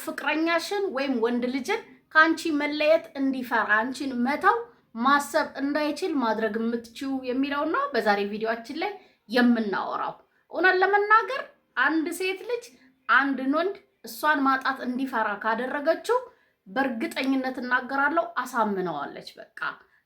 ፍቅረኛሽን ወይም ወንድ ልጅን ከአንቺ መለየት እንዲፈራ፣ አንቺን መተው ማሰብ እንዳይችል ማድረግ የምትችው የሚለው ነው በዛሬ ቪዲዮአችን ላይ የምናወራው። እውነት ለመናገር አንድ ሴት ልጅ አንድን ወንድ እሷን ማጣት እንዲፈራ ካደረገችው በእርግጠኝነት እናገራለሁ አሳምነዋለች። በቃ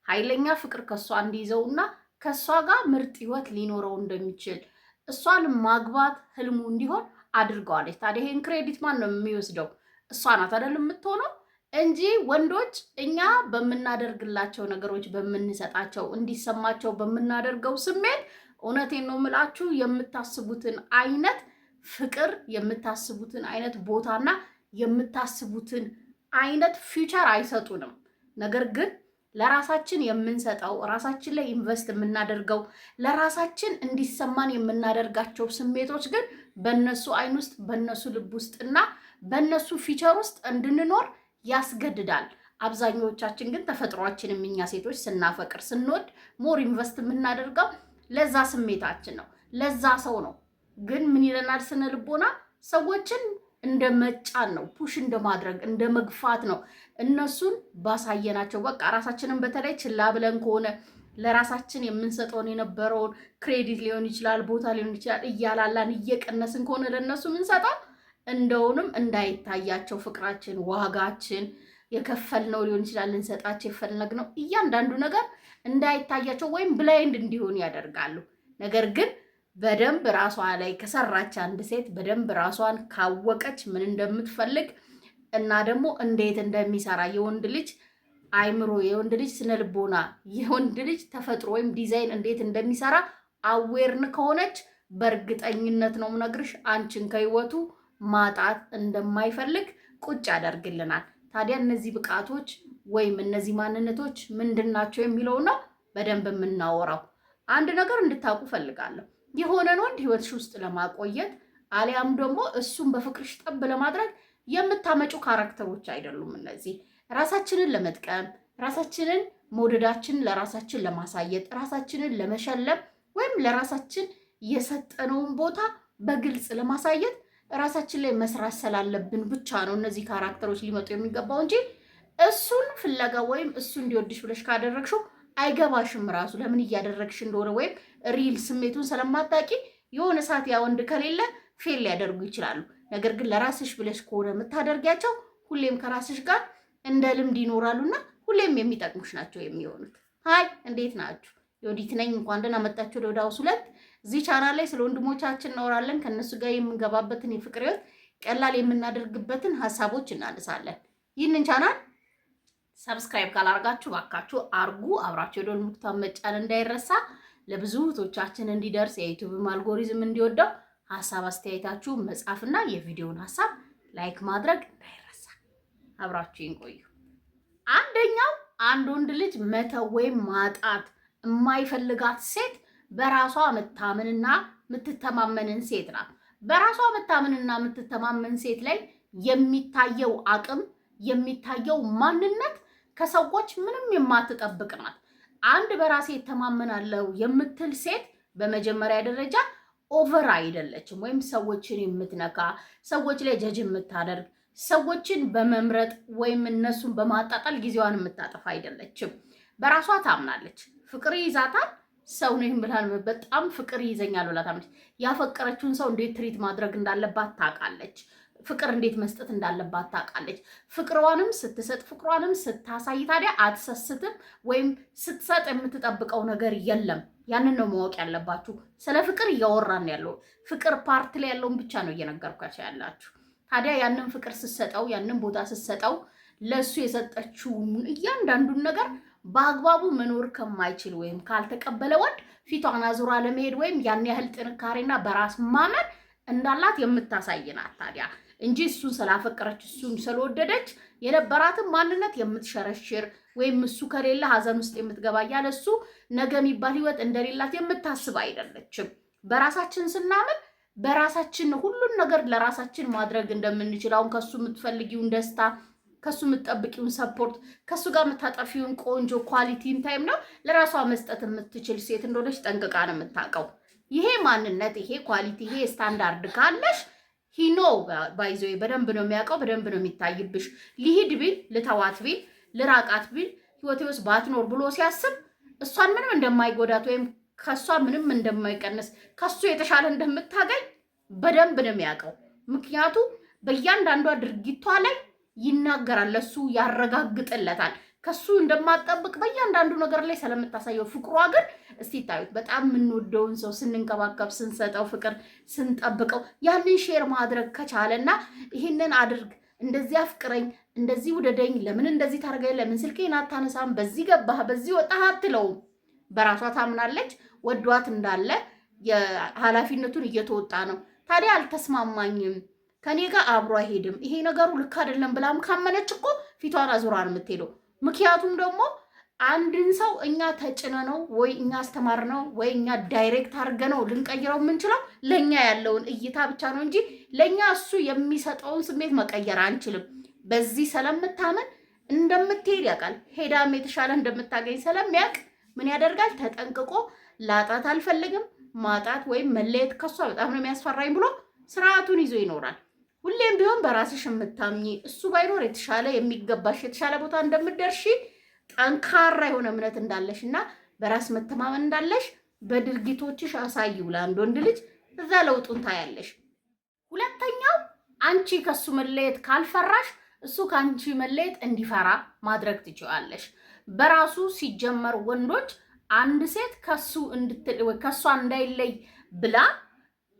ኃይለኛ ፍቅር ከእሷ እንዲይዘውና ከእሷ ጋር ምርጥ ህይወት ሊኖረው እንደሚችል፣ እሷን ማግባት ህልሙ እንዲሆን አድርገዋለች። ታዲያ ይሄን credit ማን ነው የሚወስደው? እሷ ናት አይደል የምትሆነው እንጂ ወንዶች እኛ በምናደርግላቸው ነገሮች፣ በምንሰጣቸው፣ እንዲሰማቸው በምናደርገው ስሜት፣ እውነቴን ነው የምላችሁ፣ የምታስቡትን አይነት ፍቅር፣ የምታስቡትን አይነት ቦታና የምታስቡትን አይነት future አይሰጡንም። ነገር ግን ለራሳችን የምንሰጠው፣ ራሳችን ላይ invest የምናደርገው፣ ለራሳችን እንዲሰማን የምናደርጋቸው ስሜቶች ግን በነሱ አይን ውስጥ፣ በነሱ ልብ ውስጥ እና በነሱ future ውስጥ እንድንኖር ያስገድዳል። አብዛኛዎቻችን ግን ተፈጥሯችንም እኛ ሴቶች ስናፈቅር ስንወድ more invest የምናደርገው ለዛ ስሜታችን ነው፣ ለዛ ሰው ነው። ግን ምን ይለናል ስነ ልቦና? ሰዎችን እንደ መጫን ነው፣ push እንደ ማድረግ፣ እንደ መግፋት ነው። እነሱን ባሳየናቸው በቃ ራሳችንን በተለይ ችላ ብለን ከሆነ፣ ለራሳችን የምንሰጠውን የነበረውን credit ሊሆን ይችላል፣ ቦታ ሊሆን ይችላል፣ እያላላን እየቀነስን ከሆነ ለእነሱ የምንሰጠው እንደውንም እንዳይታያቸው ፍቅራችን፣ ዋጋችን የከፈልነው ሊሆን ይችላል፣ ልንሰጣቸው የፈለግነው እያንዳንዱ ነገር እንዳይታያቸው ወይም blind እንዲሆን ያደርጋሉ። ነገር ግን በደንብ ራሷ ላይ ከሰራች፣ አንድ ሴት በደንብ ራሷን ካወቀች፣ ምን እንደምትፈልግ እና ደግሞ እንዴት እንደሚሰራ የወንድ ልጅ አይምሮ፣ የወንድ ልጅ ስነ ልቦና፣ የወንድ ልጅ ተፈጥሮ ወይም ዲዛይን እንዴት እንደሚሰራ aware ከሆነች በእርግጠኝነት ነው የምነግርሽ አንቺን ከህይወቱ ማጣት እንደማይፈልግ ቁጭ ያደርግልናል። ታዲያ እነዚህ ብቃቶች ወይም እነዚህ ማንነቶች ምንድን ናቸው የሚለው ነው በደንብ የምናወራው። አንድ ነገር እንድታውቁ ፈልጋለሁ። የሆነን ወንድ ህይወትሽ ውስጥ ለማቆየት አሊያም ደግሞ እሱን በፍቅርሽ ጠብ ለማድረግ የምታመጩ character ኦች አይደሉም እነዚህ። ራሳችንን ለመጥቀም፣ ራሳችንን መውደዳችንን ለራሳችን ለማሳየት፣ ራሳችንን ለመሸለም ወይም ለራሳችን የሰጠነውን ቦታ በግልጽ ለማሳየት ራሳችን ላይ መስራት ስላለብን ብቻ ነው እነዚህ character ኦች ሊመጡ የሚገባው እንጂ እሱን ፍለጋ ወይም እሱ እንዲወድሽ ብለሽ ካደረግሽው አይገባሽም ራሱ ለምን እያደረግሽ እንደሆነ ወይም real ስሜቱን ስለማታውቂ የሆነ ሰዓት ያ ወንድ ከሌለ fail ሊያደርጉ ይችላሉ። ነገር ግን ለራስሽ ብለሽ ከሆነ የምታደርጊያቸው ሁሌም ከራስሽ ጋር እንደ ልምድ ይኖራሉና ሁሌም የሚጠቅሙሽ ናቸው የሚሆኑት። Hi፣ እንዴት ናችሁ? የወዲት ነኝ። እንኳን ደህና መጣችሁ ወደ ዮድ 2። እዚህ ቻናል ላይ ስለ ወንድሞቻችን እናወራለን። ከእነሱ ጋር የምንገባበትን የፍቅር ህይወት ቀላል የምናደርግበትን ሀሳቦች እናነሳለን። ይህንን channel subscribe ካላርጋችሁ ባካችሁ አርጉ። አብራችሁ የደወል ምልክቱን መጫን እንዳይረሳ። ለብዙ እህቶቻችን እንዲደርስ፣ የ YouTube algorithm እንዲወደው ሀሳብ አስተያየታችሁ መጻፍና የቪዲዮውን ሀሳብ like ማድረግ እንዳይረሳ። አብራችሁ ቆዩ። አንደኛው አንድ ወንድ ልጅ መተው ወይም ማጣት የማይፈልጋት ሴት በራሷ ምታምንና የምትተማመንን ሴት ናት። በራሷ ምታምንና የምትተማመን ሴት ላይ የሚታየው አቅም፣ የሚታየው ማንነት ከሰዎች ምንም የማትጠብቅ ናት። አንድ በራሴ እተማመናለሁ የምትል ሴት በመጀመሪያ ደረጃ over አይደለችም፣ ወይም ሰዎችን የምትነካ፣ ሰዎች ላይ judge የምታደርግ፣ ሰዎችን በመምረጥ ወይም እነሱን በማጣጣል ጊዜዋን የምታጠፋ አይደለችም። በራሷ ታምናለች። ፍቅር ይይዛታል። ሰው ነኝ ብላ በጣም ፍቅር ይይዘኛል ብላ ታምናለች። ያፈቀረችውን ሰው እንዴት treat ማድረግ እንዳለባት ታውቃለች። ፍቅር እንዴት መስጠት እንዳለባት ታውቃለች። ፍቅሯንም ስትሰጥ፣ ፍቅሯንም ስታሳይ ታዲያ አትሰስትም፣ ወይም ስትሰጥ የምትጠብቀው ነገር የለም። ያንን ነው ማወቅ ያለባችሁ። ስለ ፍቅር እያወራን ያለው ፍቅር part ላይ ያለውን ብቻ ነው እየነገርኳቸው ያላችሁ። ታዲያ ያንን ፍቅር ስትሰጠው፣ ያንን ቦታ ስትሰጠው፣ ለእሱ የሰጠችው እያንዳንዱን ነገር በአግባቡ መኖር ከማይችል ወይም ካልተቀበለ ወንድ ፊቷን አዙራ ለመሄድ ወይም ያን ያህል ጥንካሬና በራስ ማመን እንዳላት የምታሳይ ናት ታዲያ እንጂ እሱን ስላፈቀረች፣ እሱን ስለወደደች የነበራትን ማንነት የምትሸረሽር ወይም እሱ ከሌለ ሀዘን ውስጥ የምትገባ፣ እያለ እሱ ነገ የሚባል ህይወት እንደሌላት የምታስብ አይደለችም። በራሳችን ስናምን በራሳችን ሁሉን ነገር ለራሳችን ማድረግ እንደምንችል፣ አሁን ከሱ የምትፈልጊውን ደስታ፣ ከሱ የምትጠብቂውን support፣ ከሱ ጋር የምታጠፊውን ቆንጆ quality time ነው ለራሷ መስጠት የምትችል ሴት እንደሆነች ጠንቅቃ ነው የምታውቀው። ይሄ ማንነት፣ ይሄ quality፣ ይሄ ስታንዳርድ ካለሽ He know, by the way፣ በደንብ ነው የሚያውቀው፣ በደንብ ነው የሚታይብሽ። ሊሂድ ቢል፣ ልተዋት ቢል፣ ልራቃት ቢል፣ ህይወቴ ውስጥ ባትኖር ብሎ ሲያስብ እሷን ምንም እንደማይጎዳት ወይም ከእሷ ምንም እንደማይቀንስ፣ ከሱ የተሻለ እንደምታገኝ በደንብ ነው የሚያውቀው። ምክንያቱ በእያንዳንዷ ድርጊቷ ላይ ይናገራል፣ ለሱ ያረጋግጥለታል። ከሱ እንደማትጠብቅ በእያንዳንዱ ነገር ላይ ስለምታሳየው ፍቅሯ ግን እስቲ ታዩት። በጣም የምንወደውን ሰው ስንንከባከብ፣ ስንሰጠው ፍቅር፣ ስንጠብቀው ያንን share ማድረግ ከቻለና ይህንን አድርግ፣ እንደዚህ አፍቅረኝ፣ እንደዚህ ውደደኝ፣ ለምን እንደዚህ ታደርገኝ፣ ለምን ስልኬን አታነሳም፣ በዚህ ገባህ፣ በዚህ ወጣህ አትለውም። በራሷ ታምናለች። ወዷት እንዳለ የኃላፊነቱን እየተወጣ ነው። ታዲያ አልተስማማኝም፣ ከኔ ጋር አብሮ አይሄድም፣ ይሄ ነገሩ ልክ አይደለም ብላም ካመነች እኮ ፊቷን አዙራ ነው የምትሄደው። ምክንያቱም ደግሞ አንድን ሰው እኛ ተጭነነው ወይ እኛ አስተማርነው ወይ እኛ direct አድርገነው ልንቀይረው የምንችለው ለእኛ ያለውን እይታ ብቻ ነው እንጂ ለእኛ እሱ የሚሰጠውን ስሜት መቀየር አንችልም። በዚህ ስለምታምን እንደምትሄድ ያውቃል። ሄዳም የተሻለ እንደምታገኝ ስለሚያውቅ ምን ያደርጋል? ተጠንቅቆ ላጣት አልፈልግም፣ ማጣት ወይም መለየት ከሷ በጣም ነው የሚያስፈራኝ ብሎ ስርዓቱን ይዞ ይኖራል። ሁሌም ቢሆን በራስሽ የምታምኚ፣ እሱ ባይኖር የተሻለ የሚገባሽ የተሻለ ቦታ እንደምትደርሺ ጠንካራ የሆነ እምነት እንዳለሽ እና በራስ መተማመን እንዳለሽ በድርጊቶችሽ አሳዪው ለአንድ ወንድ ልጅ፣ እዛ ለውጡን ታያለሽ። ሁለተኛው አንቺ ከሱ መለየት ካልፈራሽ እሱ ከአንቺ መለየት እንዲፈራ ማድረግ ትችያለሽ። በራሱ ሲጀመር ወንዶች አንድ ሴት ከሱ ከሷ እንዳይለይ ብላ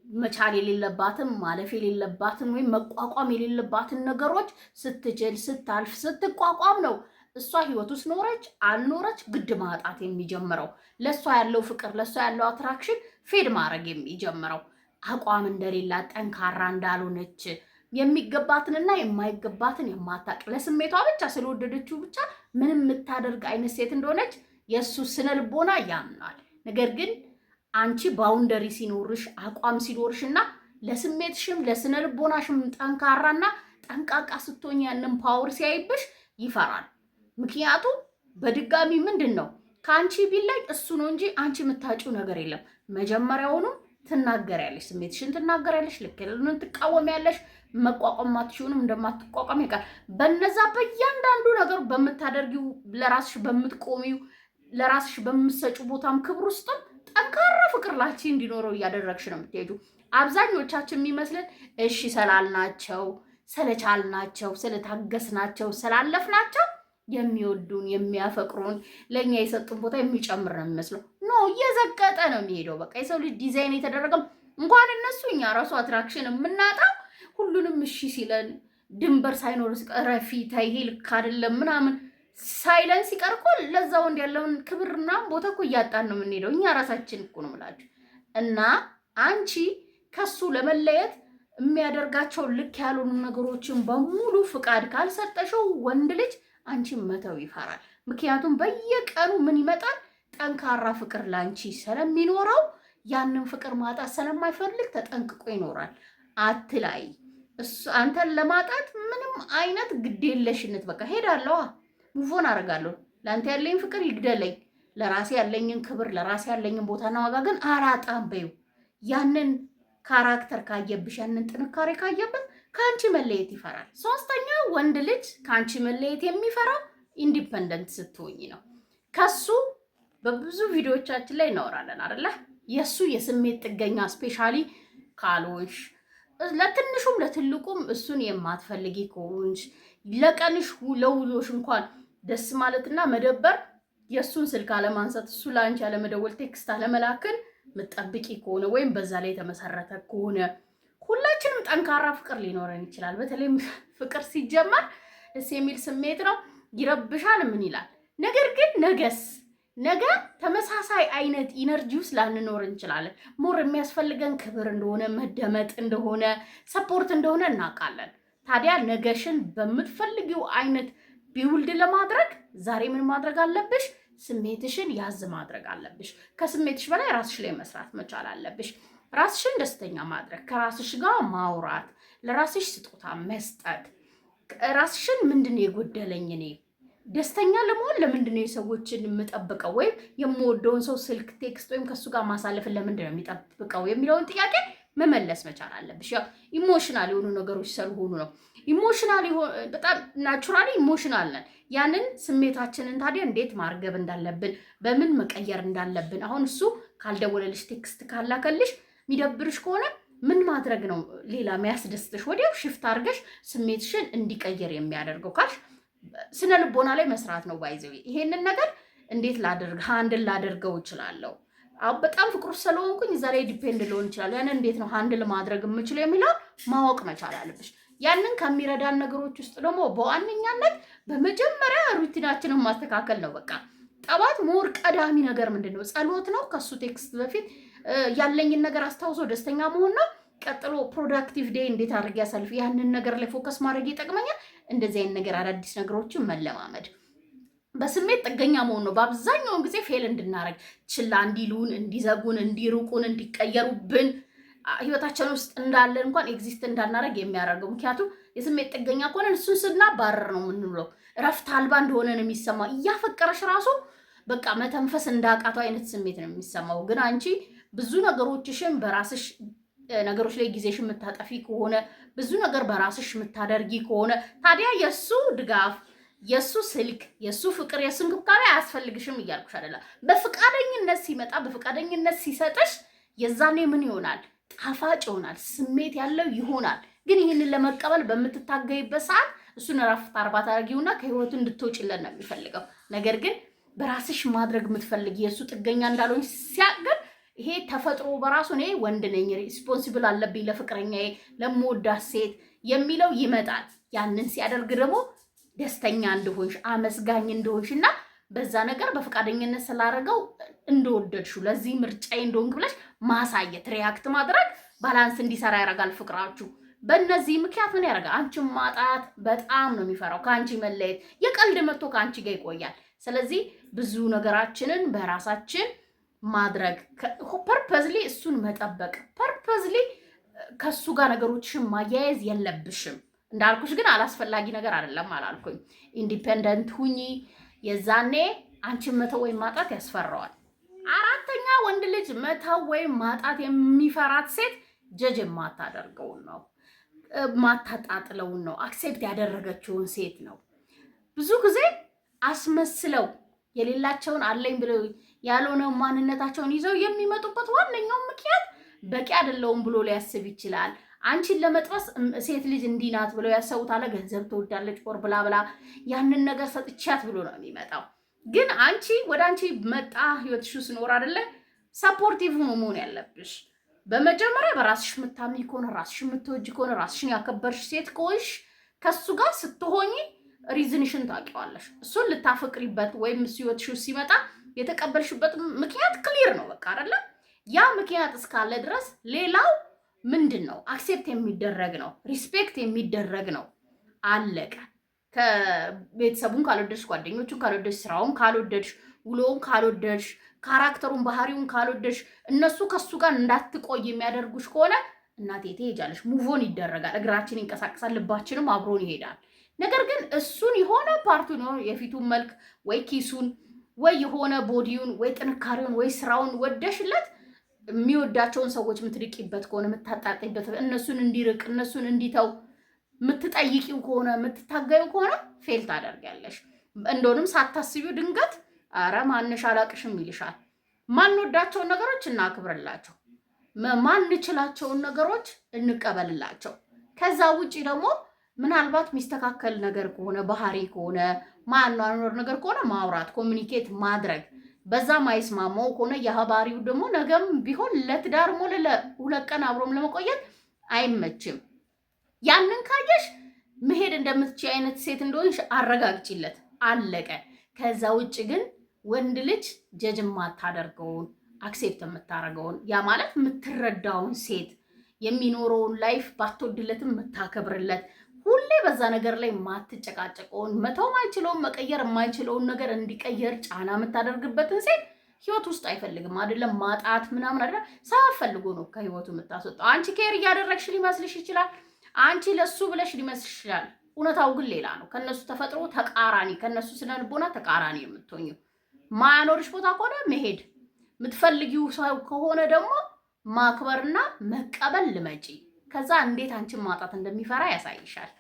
መቻል የሌለባትን፣ ማለፍ የሌለባትን ወይም መቋቋም የሌለባትን ነገሮች ስትችል፣ ስታልፍ፣ ስትቋቋም ነው እሷ ህይወት ውስጥ ኖረች አልኖረች ግድ ማጣት የሚጀምረው። ለእሷ ያለው ፍቅር፣ ለእሷ ያለው attraction fade ማድረግ የሚጀምረው፣ አቋም እንደሌላት፣ ጠንካራ እንዳልሆነች፣ የሚገባትንና የማይገባትን የማታቅ፣ ለስሜቷ ብቻ ስለወደደችው ብቻ ምንም የምታደርግ አይነት ሴት እንደሆነች የእሱ ስነ ልቦና ያምናል። ነገር ግን አንቺ boundary ሲኖርሽ፣ አቋም ሲኖርሽ እና ለስሜትሽም ለስነ ልቦናሽም ጠንካራና ጠንቃቃ ስትሆኝ ያንን power ሲያይብሽ ይፈራል። ምክንያቱም በድጋሚ ምንድን ነው፣ ከአንቺ ቢለይ እሱ ነው እንጂ አንቺ የምታጪው ነገር የለም። መጀመሪያውኑ ትናገሪያለሽ፣ ስሜትሽን ትናገሪያለሽ፣ ልክ ያልሆነውን ትቃወሚያለሽ፣ መቋቋም ማትችይውንም እንደማትቋቋም ያውቃል። በነዛ በእያንዳንዱ ነገር በምታደርጊው፣ ለራስሽ በምትቆሚው፣ ለራስሽ በምትሰጪው ቦታም ክብር ውስጥም ጠንካራ ፍቅር ላንቺ እንዲኖረው እያደረግሽ ነው የምትሄጂው። አብዛኞቻችን የሚመስለን እሺ ስላልናቸው፣ ስለቻልናቸው፣ ስለታገስናቸው፣ ስላለፍናቸው የሚወዱን፣ የሚያፈቅሩን፣ ለእኛ የሰጡን ቦታ የሚጨምር ነው የሚመስለው። No፣ እየዘቀጠ ነው የሚሄደው። በቃ የሰው ልጅ ዲዛይን የተደረገም እንኳን እነሱ እኛ ራሱ attraction የምናጣው ሁሉንም እሺ ሲለን፣ ድንበር ሳይኖር ረፊ ተይ ይሄ ልክ አይደለም ምናምን ሳይለን ሲቀር እኮ ለዛ ወንድ ያለውን ክብርና ቦታ እኮ እያጣን ነው የምንሄደው። እኛ ራሳችን እኮ ነው የምላችሁ። እና አንቺ ከሱ ለመለየት የሚያደርጋቸው ልክ ያልሆኑ ነገሮችን በሙሉ ፍቃድ ካልሰጠሽው ወንድ ልጅ አንቺን መተው ይፈራል። ምክንያቱም በየቀኑ ምን ይመጣል? ጠንካራ ፍቅር ላንቺ ስለሚኖረው ያንን ፍቅር ማጣት ስለማይፈልግ ተጠንቅቆ ይኖራል። አትላይ፣ እሱ አንተን ለማጣት ምንም አይነት ግዴለሽነት፣ በቃ ሄዳለዋ፣ move on አደርጋለሁ፣ ለአንተ ያለኝ ፍቅር ይግደለኝ፣ ለራሴ ያለኝን ክብር፣ ለራሴ ያለኝን ቦታና ዋጋ ግን አላጣም በይው። ያንን character ካየብሽ፣ ያንን ጥንካሬ ካየበት ከአንቺ መለየት ይፈራል። ሶስተኛ ወንድ ልጅ ከአንቺ መለየት የሚፈራው independent ስትሆኝ ነው። ከሱ በብዙ ቪዲዮዎቻችን ላይ እናወራለን አይደለ? የእሱ የስሜት ጥገኛ especially ካልሆንሽ፣ ለትንሹም ለትልቁም እሱን የማትፈልጊ ከሆንሽ፣ ለቀንሽ ለውሎሽ እንኳን ደስ ማለትና መደበር የእሱን ስልክ አለማንሳት፣ እሱ ለአንቺ አለመደወል፣ text አለመላክን ምትጠብቂ ከሆነ ወይም በዛ ላይ የተመሰረተ ከሆነ፣ ሁላችንም ጠንካራ ፍቅር ሊኖረን ይችላል። በተለይም ፍቅር ሲጀመር ደስ የሚል ስሜት ነው፣ ይረብሻል፣ ምን ይላል። ነገር ግን ነገስ ነገ ተመሳሳይ አይነት energy ውስጥ ላንኖር እንችላለን። More የሚያስፈልገን ክብር እንደሆነ፣ መደመጥ እንደሆነ፣ support እንደሆነ እናውቃለን። ታዲያ ነገሽን በምትፈልጊው አይነት build ለማድረግ ዛሬ ምን ማድረግ አለብሽ? ስሜትሽን ያዝ ማድረግ አለብሽ። ከስሜትሽ በላይ ራስሽ ላይ መስራት መቻል አለብሽ። ራስሽን ደስተኛ ማድረግ፣ ከራስሽ ጋር ማውራት፣ ለራስሽ ስጦታ መስጠት፣ ራስሽን ምንድን ነው የጎደለኝ፣ እኔ ደስተኛ ለመሆን ለምንድን ነው የሰዎችን የምጠብቀው? ወይም የምወደውን ሰው ስልክ፣ text ወይም ከእሱ ጋር ማሳለፍን ለምንድን ነው የሚጠብቀው የሚለውን ጥያቄ መመለስ መቻል አለብሽ። ያው emotional የሆኑ ነገሮች ስለሆኑ ነው። Emotional በጣም naturally emotional ነን። ያንን ስሜታችንን ታዲያ እንዴት ማርገብ እንዳለብን፣ በምን መቀየር እንዳለብን፣ አሁን እሱ ካልደወለልሽ፣ text ካላከልሽ የሚደብርሽ ከሆነ ምን ማድረግ ነው ሌላ የሚያስደስትሽ? ወዲያው shift አድርገሽ ስሜትሽን እንዲቀየር የሚያደርገው ካልሽ ስነ ልቦና ላይ መስራት ነው። By the way ይሄንን ነገር እንዴት ላደርግ handle ላደርገው እችላለሁ? አሁን በጣም ፍቅር ስለሆንኩኝ እዛ ላይ depend ልሆን እችላለሁ። ያንን እንዴት ነው handle ማድረግ የምችለው የሚለውን ማወቅ መቻል አለብሽ። ያንን ከሚረዳን ነገሮች ውስጥ ደግሞ በዋነኛነት በመጀመሪያ routine ኣችንን ማስተካከል ነው። በቃ ጠዋት more ቀዳሚ ነገር ምንድን ነው? ጸሎት ነው። ከሱ text በፊት ያለኝን ነገር አስታውሶ ደስተኛ መሆን ነው። ቀጥሎ productive day እንዴት አድርጌ ያሳልፍ፣ ያንን ነገር ላይ focus ማድረግ ይጠቅመኛል። እንደዚህ አይነት ነገር አዳዲስ ነገሮችን መለማመድ፣ በስሜት ጥገኛ መሆን ነው። በአብዛኛውን ጊዜ fail እንድናረግ፣ ችላ እንዲሉን፣ እንዲዘጉን፣ እንዲርቁን፣ እንዲቀየሩብን፣ ህይወታችን ውስጥ እንዳለን እንኳን exist እንዳናረግ የሚያደርገው፣ ምክንያቱም የስሜት ጥገኛ ከሆነን እሱን ስናባረር ነው የምንውለው። እረፍት አልባ እንደሆነ ነው የሚሰማው። እያፈቀረሽ ራሱ በቃ መተንፈስ እንዳቃተው አይነት ስሜት ነው የሚሰማው። ግን አንቺ ብዙ ነገሮችሽን በራስሽ ነገሮች ላይ ጊዜሽ የምታጠፊ ከሆነ፣ ብዙ ነገር በራስሽ የምታደርጊ ከሆነ ታዲያ የእሱ ድጋፍ፣ የእሱ ስልክ፣ የእሱ ፍቅር፣ የእሱ እንክብካቤ አያስፈልግሽም እያልኩሽ አይደለም። በፍቃደኝነት ሲመጣ፣ በፍቃደኝነት ሲሰጥሽ የዛኔ ምን ይሆናል? ጣፋጭ ይሆናል፣ ስሜት ያለው ይሆናል። ግን ይህንን ለመቀበል በምትታገይበት ሰዓት እሱን እረፍት አልባ ታደርጊውና ከህይወቱ እንድትወጪለት ነው የሚፈልገው። ነገር ግን በራስሽ ማድረግ የምትፈልጊ፣ የእሱ ጥገኛ እንዳልሆንሽ ሲያቅ ግን ይሄ ተፈጥሮ በራሱ እኔ ወንድ ነኝ፣ responsible አለብኝ ለፍቅረኛዬ፣ ለምወዳት ሴት የሚለው ይመጣል። ያንን ሲያደርግ ደግሞ ደስተኛ እንደሆንሽ፣ አመስጋኝ እንደሆንሽ እና በዛ ነገር በፈቃደኝነት ስላደረገው እንደወደድሽው፣ ለዚህ ምርጫዬ እንደሆንክ ብለሽ ማሳየት፣ react ማድረግ balance እንዲሰራ ያደርጋል ፍቅራችሁ። በእነዚህ ምክንያት ምን ያደርጋል? አንቺን ማጣት በጣም ነው የሚፈራው። ከአንቺ መለየት የቀልድ መጥቶ ከአንቺ ጋር ይቆያል። ስለዚህ ብዙ ነገራችንን በራሳችን ማድረግ፣ purposely እሱን መጠበቅ፣ purposely ከእሱ ጋር ነገሮችሽን ማያያዝ የለብሽም። እንዳልኩሽ ግን አላስፈላጊ ነገር አይደለም አላልኩኝ። Independent ሁኚ። የዛኔ አንቺን መተው ወይም ማጣት ያስፈራዋል። አራተኛ፣ ወንድ ልጅ መተው ወይም ማጣት የሚፈራት ሴት judge የማታደርገውን ነው፣ ማታጣጥለውን ነው፣ accept ያደረገችውን ሴት ነው። ብዙ ጊዜ አስመስለው የሌላቸውን አለኝ ብለው ያልሆነ ማንነታቸውን ይዘው የሚመጡበት ዋነኛው ምክንያት በቂ አይደለውም ብሎ ሊያስብ ይችላል። አንቺን ለመጥበስ ሴት ልጅ እንዲህ ናት ብለው ያሰቡት አለ፣ ገንዘብ ትወዳለች or blah blah፣ ያንን ነገር ሰጥቻት ብሎ ነው የሚመጣው። ግን አንቺ ወደ አንቺ መጣ፣ ህይወትሽ ውስጥ ኖር አይደለ፣ supportive ነው መሆን ያለብሽ። በመጀመሪያ በራስሽ የምታምኚ ከሆነ፣ ራስሽ የምትወጂ ከሆነ፣ ራስሽን ያከበርሽ ሴት ከሆንሽ ከሱ ጋር ስትሆኚ reason ሽን ታውቂዋለሽ። እሱን ልታፈቅሪበት ወይም እሱ ህይወትሽ ውስጥ ሲመጣ የተቀበልሽበት ምክንያት clear ነው በቃ፣ አይደለ? ያ ምክንያት እስካለ ድረስ ሌላው ምንድን ነው? Accept የሚደረግ ነው፣ respect የሚደረግ ነው። አለቀ። ከቤተሰቡን ካልወደድሽ፣ ጓደኞቹን ካልወደድሽ፣ ስራውን ካልወደድሽ፣ ውሎውን ካልወደድሽ፣ character ኡን ባህሪውን ካልወደድሽ፣ እነሱ ከሱ ጋር እንዳትቆይ የሚያደርጉሽ ከሆነ እናቴ ትሄጃለሽ። Move on ይደረጋል። እግራችን ይንቀሳቀሳል፣ ልባችንም አብሮን ይሄዳል። ነገር ግን እሱን የሆነ part ኡን፣ የፊቱን መልክ ወይ ኪሱን ወይ የሆነ body ውን ወይ ጥንካሬውን ወይ ስራውን ወደሽለት የሚወዳቸውን ሰዎች የምትርቂበት ከሆነ፣ የምታጣጥይበት፣ እነሱን እንዲርቅ፣ እነሱን እንዲተው የምትጠይቂው ከሆነ፣ የምትታገዪው ከሆነ fail ታደርጊያለሽ። እንደውንም ሳታስቢው ድንገት ኧረ ማንሽ አላቅሽም ይልሻል። ማንወዳቸውን ነገሮች እናክብርላቸው፣ ማንችላቸውን ነገሮች እንቀበልላቸው። ከዛ ውጪ ደግሞ ምናልባት የሚስተካከል ነገር ከሆነ፣ ባህሪ ከሆነ፣ ማኗኗር ነገር ከሆነ ማውራት፣ communicate ማድረግ፣ በዛ ማይስማማው ከሆነ የባህሪው ደግሞ ነገም ቢሆን ለትዳርም ሆነ ለ2 ቀን አብሮም ለመቆየት አይመችም። ያንን ካየሽ መሄድ እንደምትችይ አይነት ሴት እንደሆንሽ አረጋግጪለት። አለቀ። ከዛ ውጭ ግን ወንድ ልጅ judge የማታደርገውን፣ accept የምታደርገውን፣ ያ ማለት የምትረዳውን ሴት፣ የሚኖረውን life ባትወድለትም የምታከብርለት፣ ሁሌ በዛ ነገር ላይ ማትጨቃጨቀውን፣ መተው ማይችለውን፣ መቀየር የማይችለውን ነገር እንዲቀየር ጫና የምታደርግበትን ሴት ህይወት ውስጥ አይፈልግም። አይደለም ማጣት ምናምን አይደለም፣ ሳያፈልጎ ነው ከህይወቱ የምታስወጣው። አንቺ care እያደረግሽ ሊመስልሽ ይችላል። አንቺ ለሱ ብለሽ ሊመስልሽ ይችላል። እውነታው ግን ሌላ ነው። ከነሱ ተፈጥሮ ተቃራኒ፣ ከነሱ ስነ ልቦና ተቃራኒ የምትሆኝው። ማያኖርሽ ቦታ ከሆነ መሄድ፣ የምትፈልጊው ሰው ከሆነ ደግሞ ማክበርና መቀበል ልመጪ። ከዛ እንዴት አንቺን ማጣት እንደሚፈራ ያሳይሻል።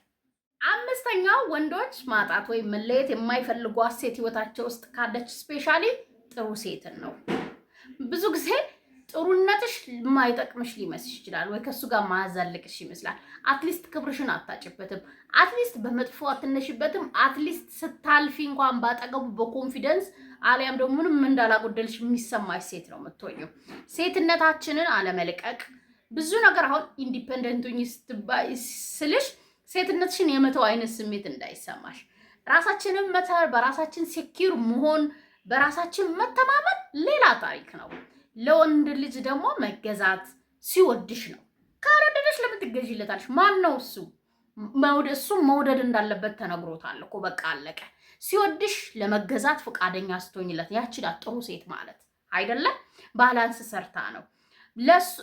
አምስተኛው ወንዶች ማጣት ወይም መለየት የማይፈልጓት ሴት ህይወታቸው ውስጥ ካለች specially ጥሩ ሴትን ነው። ብዙ ጊዜ ጥሩነትሽ የማይጠቅምሽ ሊመስልሽ ይችላል፣ ወይ ከእሱ ጋር ማያዛልቅሽ ይመስላል። At least ክብርሽን አታጭበትም። At least በመጥፎ አትነሽበትም። At least ስታልፊ እንኳን ባጠገቡ በ confidence አሊያም ደግሞ ምንም እንዳላጎደልሽ የሚሰማሽ ሴት ነው የምትሆኚው። ሴትነታችንን አለመልቀቅ ብዙ ነገር አሁን independent ሁኚ ስትባይ ስልሽ ሴትነትሽን የመተው አይነት ስሜት እንዳይሰማሽ፣ ራሳችንን መተር፣ በራሳችን secure መሆን፣ በራሳችን መተማመን ሌላ ታሪክ ነው። ለወንድ ልጅ ደግሞ መገዛት ሲወድሽ ነው። ካልወደደሽ ለምን ትገዢለታለሽ? ማን ነው እሱ? እሱ መውደድ እንዳለበት ተነግሮታል እኮ፣ በቃ አለቀ። ሲወድሽ ለመገዛት ፈቃደኛ ስትሆኝለት ያቺ ናት ጥሩ ሴት ማለት አይደለም። Balance ሰርታ ነው።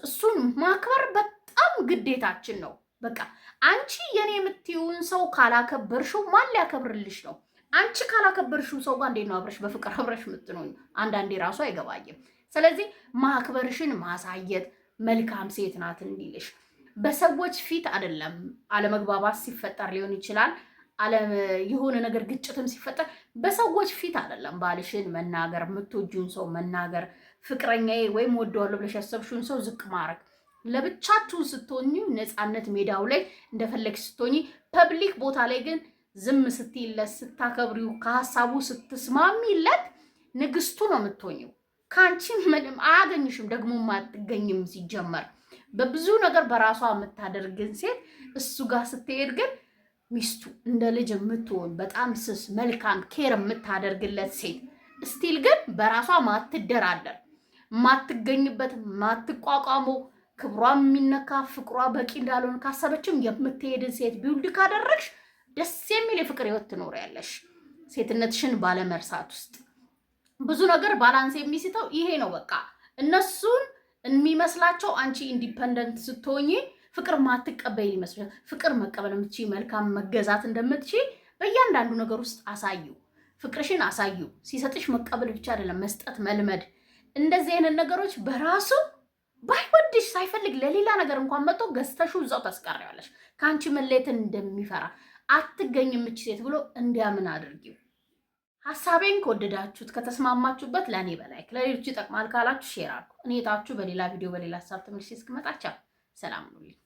እሱን ማክበር በጣም ግዴታችን ነው። በቃ አንቺ የኔ የምትይውን ሰው ካላከበርሽው ማን ሊያከብርልሽ ነው? አንቺ ካላከበርሽው ሰው ጋር እንዴት ነው አብረሽ በፍቅር አብረሽ የምትኖኝ? አንዳንዴ ራሱ አይገባኝም። ስለዚህ ማክበርሽን ማሳየት፣ መልካም ሴት ናት እንዲልሽ በሰዎች ፊት አይደለም። አለመግባባት ሲፈጠር ሊሆን ይችላል። የሆነ ነገር ግጭትም ሲፈጠር በሰዎች ፊት አይደለም። ባልሽን መናገር፣ የምትወጂውን ሰው መናገር፣ ፍቅረኛዬ ወይም ወደዋለሁ ብለሽ ያሰብሽውን ሰው ዝቅ ማድረግ፣ ለብቻችሁን ስትሆኙ ነፃነት ሜዳው ላይ እንደፈለግሽ ስትሆኚ፣ public ቦታ ላይ ግን ዝም ስትይለት፣ ስታከብሪው፣ ከሀሳቡ ስትስማሚለት ንግስቱ ነው የምትሆኚው። ከአንቺ ምንም አያገኝሽም፣ ደግሞ አትገኝም። ሲጀመር በብዙ ነገር በራሷ የምታደርግን ሴት እሱ ጋር ስትሄድ ግን ሚስቱ እንደ ልጅ የምትሆን፣ በጣም ስስ፣ መልካም፣ care የምታደርግለት ሴት፣ still ግን በራሷ ማትደራደር፣ ማትገኝበት፣ ማትቋቋመው፣ ክብሯ የሚነካ፣ ፍቅሯ በቂ እንዳልሆነ ካሰበችም የምትሄድን ሴት build ካደረግሽ ደስ የሚል የፍቅር ህይወት ትኖሪያለሽ። ሴትነትሽን ባለመርሳት ውስጥ ብዙ ነገር balance የሚስተው ይሄ ነው። በቃ እነሱን የሚመስላቸው አንቺ independent ስትሆኚ ፍቅር ማትቀበይ ይመስላል። ፍቅር መቀበል የምትችይ፣ መልካም መገዛት እንደምትችይ በእያንዳንዱ ነገር ውስጥ አሳዩ። ፍቅርሽን አሳዩ። ሲሰጥሽ መቀበል ብቻ አይደለም፣ መስጠት መልመድ። እንደዚህ አይነት ነገሮች በራሱ ባይወድሽ ሳይፈልግ ለሌላ ነገር እንኳን መጥቶ ገዝተሽው እዛው ታስቀሪዋለሽ። ከአንቺ መለየትን እንደሚፈራ፣ አትገኝም እች ሴት ብሎ እንዲያምን አድርጊው። ሀሳቤን ከወደዳችሁት፣ ከተስማማችሁበት ለእኔ በ like፣ ለሌሎች ይጠቅማል ካላችሁ share አድርጉ። እኔ እህታችሁ በሌላ ቪዲዮ በሌላ ሀሳብ ተመልሼ እስክመጣ ቻው፣ ሰላም ሁኑልኝ።